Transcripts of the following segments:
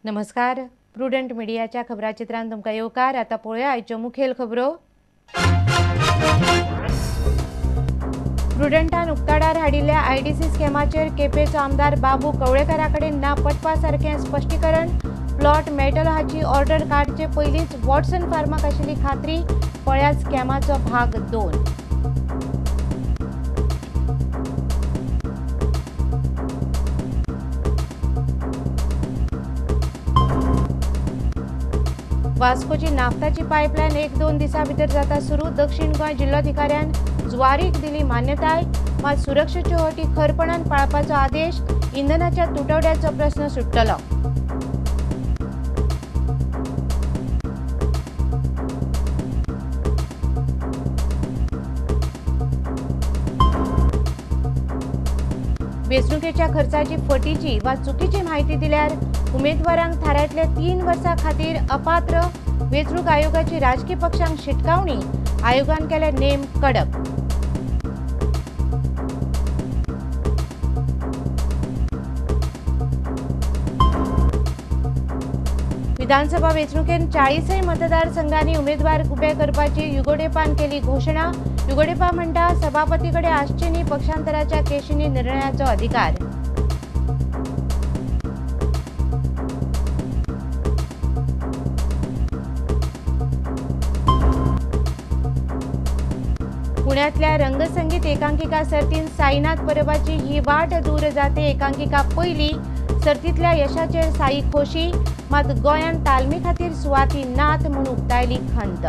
नमस्कार, प्रुडंट मीडियाच्या खबराचित्रांत तुमकां येवकार. आतां पळोवया आयच्यो मुखेल खबरो. प्रुडंटान उक्ताडार हाडिल्ल्या आयडीसी स्कॅमाचेर केपेंचो आमदार बाबू कवळेकारा कडेन ना पटपा सारकें स्पश्टीकरण. प्लॉट मेळटलो हाची ऑर्डर काडचे पयलींच वॉटसन फार्माक आशिल्ली खात्री. पळयात स्कॅमाचो भाग 2. वास्कोची नाफ्ताची पायपलायन 1-2 दिसां भितर जाता सुरू. दक्षिण गोंय जिल्लोधिकाऱ्यान जुवारीक दिली मान्यताय. मात सुरक्षेच्यो अटी खरपणान पाळपाचो आदेश. इंधनाच्या तुटवड्याचो प्रस्न सुट्टलो. वेंचणुकेच्या खर्चाची फटीची वा चुकीची म्हायती दिल्यार उमेदवारांक थारायतले 3 वर्सां खातीर अपात्र. वेंचणूक आयोगाची राजकी पक्षांक शिटकावणी. आयोगान केले नेम कडक. विधानसभा वेंचणुकेंत 40 मतदारसंघांनी उमेदवार उबे करपाची युगोडेपान केली घोशणा. युगोडेपा म्हणटा सभापती कडेन आसचे न्ही पक्षांतराच्या केशींनी निर्णयाचो अधिकार. पुण्यातल्या रंगसंगीत एकांकिका सर्तीन साईनाथ परबाची ही वाट दूर जाते एकांकिका पयली. सर्तीतल्या यशाचेर साई खोशी, मात गोंयांत तालमी खातीर सुवाती नात म्हूण उक्तायली खंत.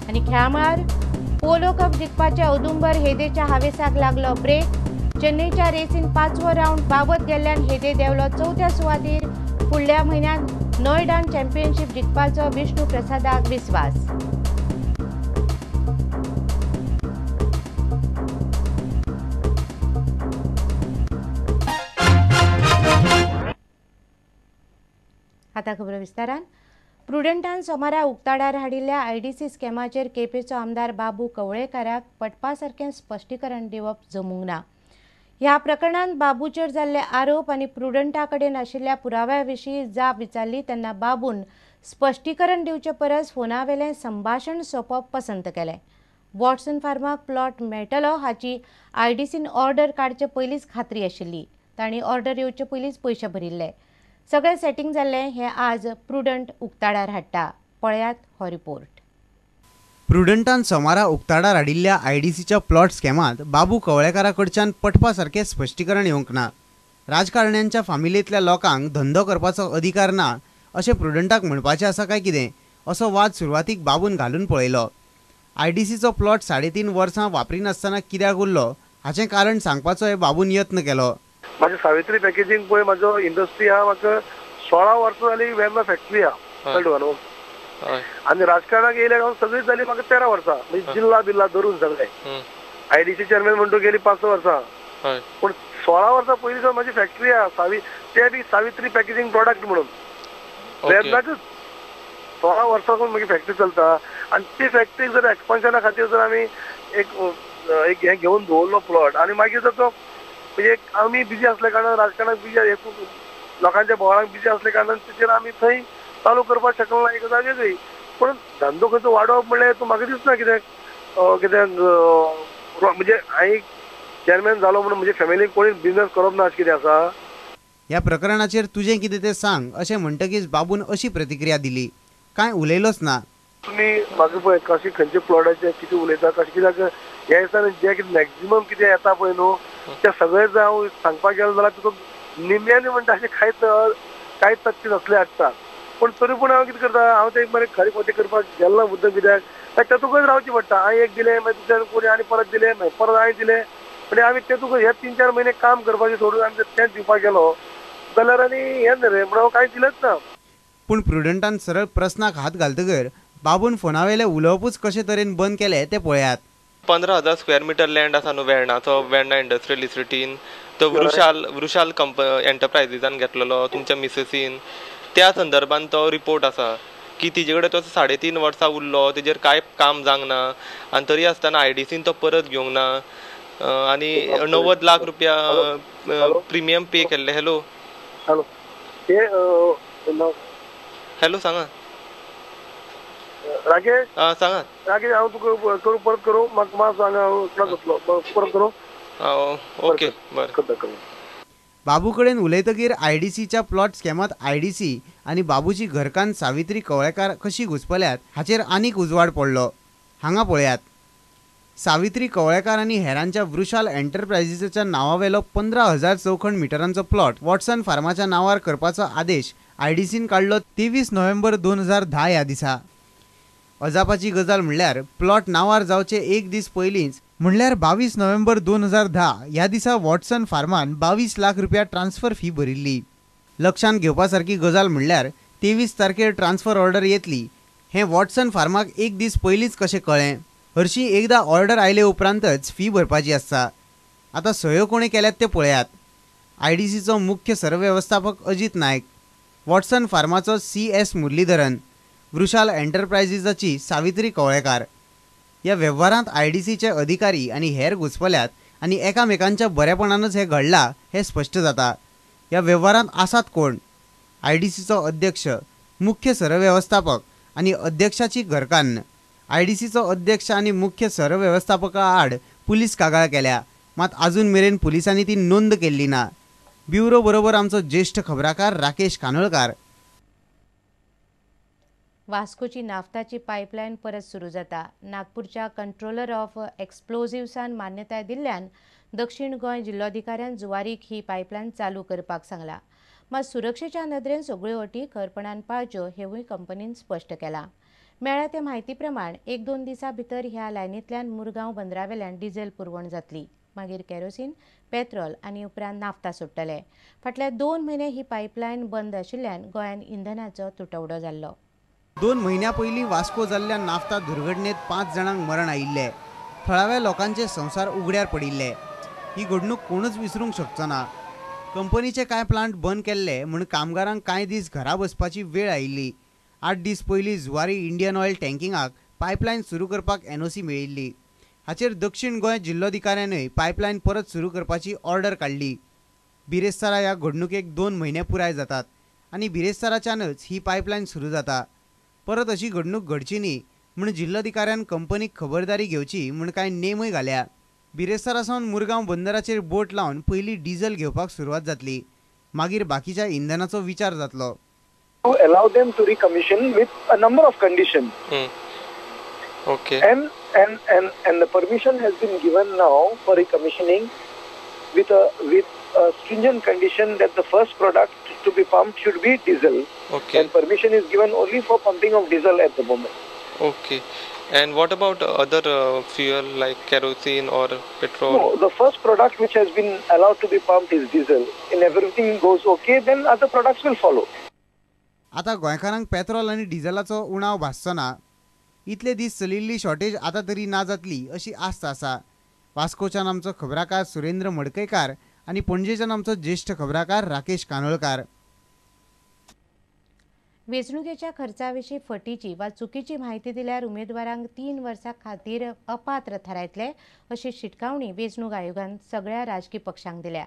आनी खेळामळार पोलो कप जिखपाच्या औदुंबर हेदेच्या हावेसाक लागलो ब्रेक. चेन्नईच्या रेसीन 5वो रावंड बाबत गेल्ल्यान हेदे देंवलो 4थ्या सुवातीर. फुडल्या म्हयन्यांत नोयडान चॅम्पियनशीप जिखपाचो विष्णू प्रसादाक विस्वास. आतां खबरो विस्तारान. प्रुडंटान सोमारा उक्ताडार हाडिल्ल्या आयडीसी स्कॅमाचेर केपेंचो आमदार बाबू कवळेकाराक पटपा सारकें स्पश्टीकरण दिवप जमूंक ना. ह्या प्रकरणांत बाबूचेर जाल्ले आरोप आनी प्रुडंटा कडेन आशिल्ल्या पुराव्या विशीं जाप विचारली तेन्ना बाबून स्पश्टीकरण दिवचे परस फोनावेलें संभाशण सोंपोवप पसंत केलें. वॉटसन फार्माक प्लॉट मेळटलो हाची आयडीसीन ऑर्डर काडचे पयलींच खात्री आशिल्ली. तांणी ऑर्डर येवचे पयलींच पयशे भरिल्ले. सगळें सेटींग जाल्लें हें आज प्रुडंट उक्ताडार हाडटा. पळयात हो रिपोर्ट. प्रुडंटान सोमारा उक्ताडार हाडिल्ल्या आयडीसीच्या प्लॉट स्कॅमांत बाबू कवळेकारा कडच्यान पटपा सारकें स्पश्टीकरण येवंक ना. राजकारण्यांच्या फामिलेंतल्या लोकांक धंदो करपाचो अधिकार ना अशें प्रुडंटाक म्हणपाचें आसा काय कितें असो वाद सुरवातीक बाबून घालून पळयलो. आयडीसीचो प्लॉट 3.5 वर्सां वापरिनासतना कित्याक उरलो हाचें कारण सांगपाचोय बाबून यत्न केलो. म्हाजें सावित्री पॅकेजींग पळय म्हाजो इंडस्ट्री आहा, म्हाका 16 वर्सां जाली वेर्ना फॅक्टरी आहा, कळ्ळें न्हू. आनी राजकारणाक येयल्या हांव सगळीं जाली म्हाका 13 वर्सां, म्हणजे जिल्ला बिल्ला धरून सगळे. आयडीसी चेअरमॅन म्हणटो गेली 5 वर्सां, पूण 16 वर्सां पयलीं सावन म्हाजी फॅक्टरी आहा, ते बी सावित्री पॅकेजींग प्रॉडक्ट म्हणून वेर्नाकच 16 वर्सां सावन म्हजी फॅक्टरी चलता. आनी ती फॅक्टरी जर एक्सपान्शना खातीर जर आमी एक एक हें घेवन दवरलो प्लॉट आनी मागीर जर तो म्हणजे आमी बिजी आसल्या कारणान राजकारणाक बिजी लोकांच्या बोवाळाक बिजी आसल्या कारणान तेचेर आमी थंय चालू करपाक शकलो ना, एक गजाल वेगळी. पूण धंदो खंयचो वाडोवप म्हणल्यार तूं म्हाका दिसना कितें कितें म्हणजे हांवें चेअरमॅन जालो म्हणून म्हजे फॅमिलीक कोणी बिजनस करप ना अशें कितें आसा. ह्या प्रकरणाचेर तुजें कितें तें सांग अशें म्हणटकीच बाबून अशी प्रतिक्रिया दिली. कांय उलयलोच ना. तुमी म्हाका पळय कशें खंयचे प्लॉटाचे कितें उलयता कशें कित्याक ह्या दिसांनी जें कितें मॅक्झिमम कितें येता पळय न्हू त्या सगळें जर हांव सांगपाक गेलो जाल्यार तितून निम्यानी म्हणटा अशें कांयच तथ्य नसलें आसता. पूण तरी पूण हांव कितें करता, हांव ते मरे खरें खोटें करपाक गेलो ना मुद्दम, कित्याक तातूंकच रावचें पडटा. हांवें एक दिलें, मागीर दुसऱ्यान कोणी आनी परत दिलें, मागीर परत हांवें दिलें, म्हणजे आमी तेतूंक हे 3-4 म्हयने काम करपाचें सोडून आमी तेंच दिवपाक गेलो जाल्यार आनी हें न्ही रे, म्हणून हांव कांय दिलेंच ना. पूण प्रुडंटान सरळ प्रस्नाक हात घालतकर बाबून फोनावेलें उलोवपूच कशे तरेन बंद केलें तें पळयात. 15,000 स्क्वेअर मिटर लँड आसा न्हू वेर्णाचो, वेर्णा इंडस्ट्रियल इस्टेटीन, तो वृशाल एंटरप्रायजीसान घेतलेलो तुमच्या मिसेसीन. त्या संदर्भान तो रिपोर्ट आसा की तिजे कडेन तो 3.5 वर्सां उरलो, तेजेर कांय काम जावंक ना आनी तरी आसतना आयडीसीन तो परत घेवंक ना आनी 90 लाख रुपया प्रिमियम पे केल्ले. हॅलो हॅलो हॅलो सांगा राकेश. सांगा राकेश, हांव तुका करूं परत करूं, म्हाका मातसो हांगा जातलो, परत करूं. ओके बरें करता करता. बाबू कडेन उलयतकीर आयडीसीच्या प्लॉट स्कॅमांत आयडीसी आनी बाबूची घरकान्न सावित्री कवळेकार कशी घुसपल्यात हाचेर आनीक उजवाड पडलो. हांगा पळयात, सावित्री कवळेकार आनी हेरांच्या वृशाल एंटरप्रायजीसाच्या नांवावेलो 15,000 चौखण मिटरांचो प्लॉट वॉटसन फार्माच्या नांवार करपाचो आदेश आयडीसीन काडलो 23 नोव्हेंबर 2010 ह्या दिसा. अजापाची गजाल म्हणल्यार प्लॉट नांवार जावचे एक दीस पयलींच म्हणल्यार 22 नोव्हेंबर 2010 ह्या दिसा वॉटसन फार्मान 22 लाख रुपया ट्रान्सफर फी भरिल्ली. लक्षांत घेवपा सारकी गजाल म्हणल्यार 23 तारखेर ट्रान्सफर ऑर्डर येतली हें वॉटसन फार्माक एक दीस पयलींच कशें कळ्ळें? हरशीं एकदां ऑर्डर आयले उपरांतच फी भरपाची आसता. आतां सयो कोणें केल्यात तें पळयात. आयडीसीचो मुख्य सरवेवस्थापक अजीत नायक, वॉटसन फार्माचो CS Muralidharan, Vrushal एंटरप्रायजीसाची सावित्री कवळेकार. ह्या वेव्हारांत आयडीसीचे अधिकारी आनी हेर घुसपल्यात आनी एकामेकांच्या बरेपणानच हें घडलां हें स्पश्ट जाता. ह्या वेव्हारांत आसात कोण? आयडीसीचो अध्यक्ष, मुख्य सरवेवस्थापक आनी अध्यक्षाची घरकान्न. आयडीसीचो अध्यक्ष आनी मुख्य सरवेवस्थापका आड पुलीस कागाळ केल्या, मात आजून मेरेन पुलिसांनी ती नोंद केल्ली ना. ब्युरो बरोबर आमचो ज्येष्ठ खबराकार राकेश कानोळकार. वास्कोची नाफ्ताची पायपलायन परत सुरू जाता. नागपूरच्या कंट्रोलर ऑफ एक्सप्लोजिव्सान मान्यताय दिल्ल्यान दक्षिण गोंय जिल्लोधिकाऱ्यान जुवारीक ही पायपलायन चालू करपाक सांगला. मात सुरक्षेच्या नदरेन सगळ्यो अटी खरपणान पाळच्यो हेवूय कंपनीन स्पश्ट केलां. मेळ्ळ्या ते म्हायती प्रमाण 1-2 दिसां भितर ह्या लायनींतल्यान मुरगांव बंदरावेल्यान डिझेल पुरवण जातली, मागीर केरोसीन, पेट्रोल आनी उपरांत नाफ्ता सोडटले. फाटल्या 2 म्हयने ही पायपलायन बंद आशिल्ल्यान गोंयांत इंधनाचो तुटवडो जाल्लो. 2 म्हयन्या पयलीं वास्को जाल्ल्या नाफ्ता दुर्घटनेत 5 जाणांक मरण आयिल्लें. थळाव्या लोकांचे संवसार उगड्यार पडिल्ले. ही घडणूक कोणूच विसरूंक शकचो ना. कंपनीचे कांय प्लांट बंद केल्ले म्हूण कामगारांक कांय दीस घरा बसपाची वेळ आयिल्ली. 8 दीस पयलीं जुवारी इंडियन ऑयल टँकिंगाक पायपलायन सुरू करपाक एनओसी मेळिल्ली. हाचेर दक्षिण गोंय जिल्लोधिकाऱ्यानय पायपलायन परत सुरू करपाची ऑर्डर काडली. बिरेस्तारा ह्या घडणुकेक 2 म्हयने पुराय जातात आनी बिरेस्ताराच्यानच ही पायपलायन सुरू जाता. परत अशी घडणूक घडची न्ही म्हूण जिल्लोधिकाऱ्यान कंपनीक खबरदारी घेवची म्हूण कांय नेमय घाल्या. बिरेस्तारा सावन मुरगांव बंदराचेर बोट लावन पयलीं डिझल घेवपाक सुरवात जातली, मागीर बाकीच्या इंधनाचो विचार जातलो. To allow them to recommission with a number of conditions. Okay. And the permission has been given now for recommissioning with a stringent condition that the first product to be pumped should be diesel. Okay. And permission is given only for pumping of diesel at the moment. Okay. And what about other fuel like kerosene or petrol? No, the first product which has been allowed to be pumped is diesel. And everything goes okay, then other products will follow. आता गोंयकारांक petrol आनी डिझलाचो उणाव भासचो ना. इतले दीस चलिल्ली shortage आतां तरी ना जातली अशी आस्त आसा. वास्कोच्यान आमचो खबराकार सुरेंद्र मडकयकार आनी पणजेच्यान आमचो ज्येष्ठ खबराकार राकेश कानोळकार. वेंचणुकेच्या खर्चा विशीं फटीची वा चुकीची म्हायती दिल्यार उमेदवारांक 3 वर्सां खातीर अपात्र थारायतले अशी शिटकावणी वेंचणूक आयोगान सगळ्या राजकी पक्षांक दिल्या.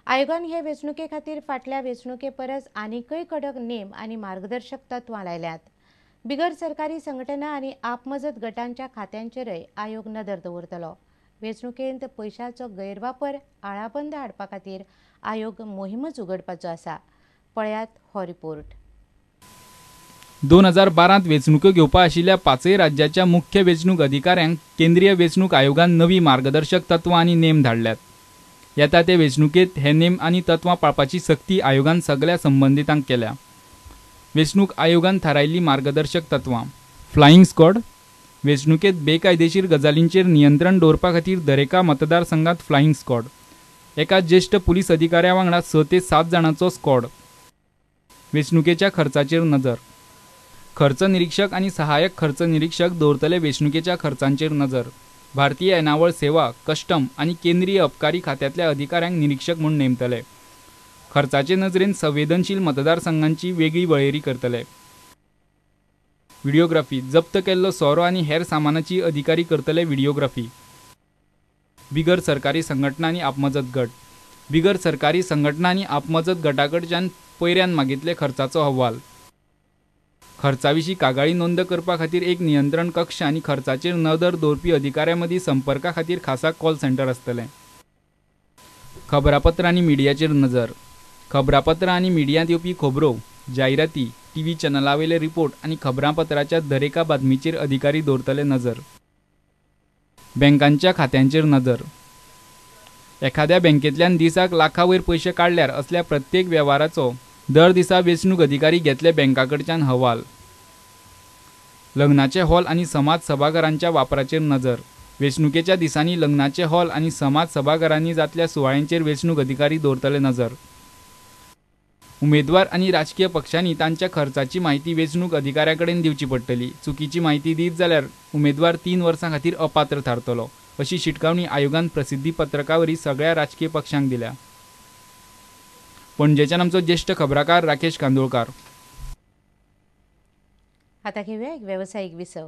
आयोगान हे वेंचणुके खातीर फाटल्या वेंचणुके परस आनीकय कडक नेम आनी मार्गदर्शक तत्वां लायल्यात. बिगर सरकारी संघटना आनी आपमजत गटांच्या खात्यांचेरय आयोग नदर दवरतलो. वेंचणुकेंत पयशाचो गैरवापर आळाबंद हाडपा खातीर आयोग मोहिमच उगडपाचो आसा. पळयात हो रिपोर्ट. 2012 वेंचणुको घेवपा आशिल्ल्या 5 राज्याच्या मुख्य वेंचणूक अधिकाऱ्यांक केंद्रीय वेंचणूक आयोगान नवी मार्गदर्शक तत्वां आनी नेम धाडल्यात. येता ते वेंचणुकेंत हे नेम आनी तत्वां पाळपाची सक्ती आयोगान सगल्या संबंदितांक केल्या. वेंचणूक आयोगान थारायल्ली मार्गदर्शक तत्वां. Flying squad. वेंचणुकेंत बेकायदेशीर गजालींचेर नियंत्रण दवरपा खातीर दरेका मतदारसंघात फ्लायिंग स्क्वॉड. एका ज्येश्ठ पुलीस अधिकाऱ्या वांगडा 6 ते 7 जाणांचो स्क्वॉड. वेंचणुकेच्या खर्चाचेर नजर. खर्च निरीक्षक आनी सहाय्यक खर्च निरीक्षक दवरतले वेंचणुकेच्या खर्चांचेर नजर. भारतीय येणावळ सेवा, कस्टम आनी केंद्रीय अबकारी खात्यांतल्या अधिकाऱ्यांक निरीक्षक म्हूण नेमतले. खर्चाचे नजरेन संवेदनशील मतदारसंघांची वेगळी वळेरी करतले. व्हिडिओग्राफी. जप्त केल्लो सोरो आनी हेर सामानाची अधिकारी करतले व्हिडिओग्राफी. बिगर सरकारी संघटना आनी आपमजत गट. बिगर सरकारी संघटना आनी आपमजत गटाकडच्यान पयऱ्यान मागितले खर्चाचो अहवाल. खर्चाविशीं कागाळी नोंद करपा खातीर एक नियंत्रण कक्ष आनी खर्चाचेर नदर दवरपी अधिकाऱ्यां मदीं संपर्का खातीर खासा कॉल सेंटर आसतलें. खबरापत्रां आनी मिडियाचेर नजर. खबरापत्रां आनी मिडियांत येवपी खबरो, जायराती, टीव्ही चॅनलावेले रिपोर्ट आनी खबरापत्राच्या दरेका बातमीचेर अधिकारी दवरतले नजर. बँकांच्या खात्यांचेर नजर. एखाद्या बँकेंतल्यान दिसाक लाखां वयर पयशे काडल्यार असल्या प्रत्येक वेव्हाराचो दर दिसा वेंचणूक अधिकारी घेतले बँकाकडच्यान हवाल. लग्नाचे हॉल आनी समाज सभाघरांच्या वापराचेर नजर. वेंचणुकेच्या दिसांनी लग्नाचे हॉल आनी समाज सभाघरांनी जातल्या सुवाळ्यांचेर वेंचणूक अधिकारी दवरतले नजर. उमेदवार आनी राजकीय पक्षांनी तांच्या खर्चाची म्हायती वेंचणूक अधिकाऱ्या कडेन दिवची पडटली. चुकीची म्हायती दीत जाल्यार उमेदवार 3 वर्सां खातीर अपात्र थारतलो अशी शिटकावणी आयोगान प्रसिद्धी पत्रका वरवीं सगळ्या राजकीय पक्षांक दिल्या. पणजेच्यान आमचो ज्येश्ठ खबराकार राकेश कांदोळकार. आता घेऊया एक व्यावसायिक विसव.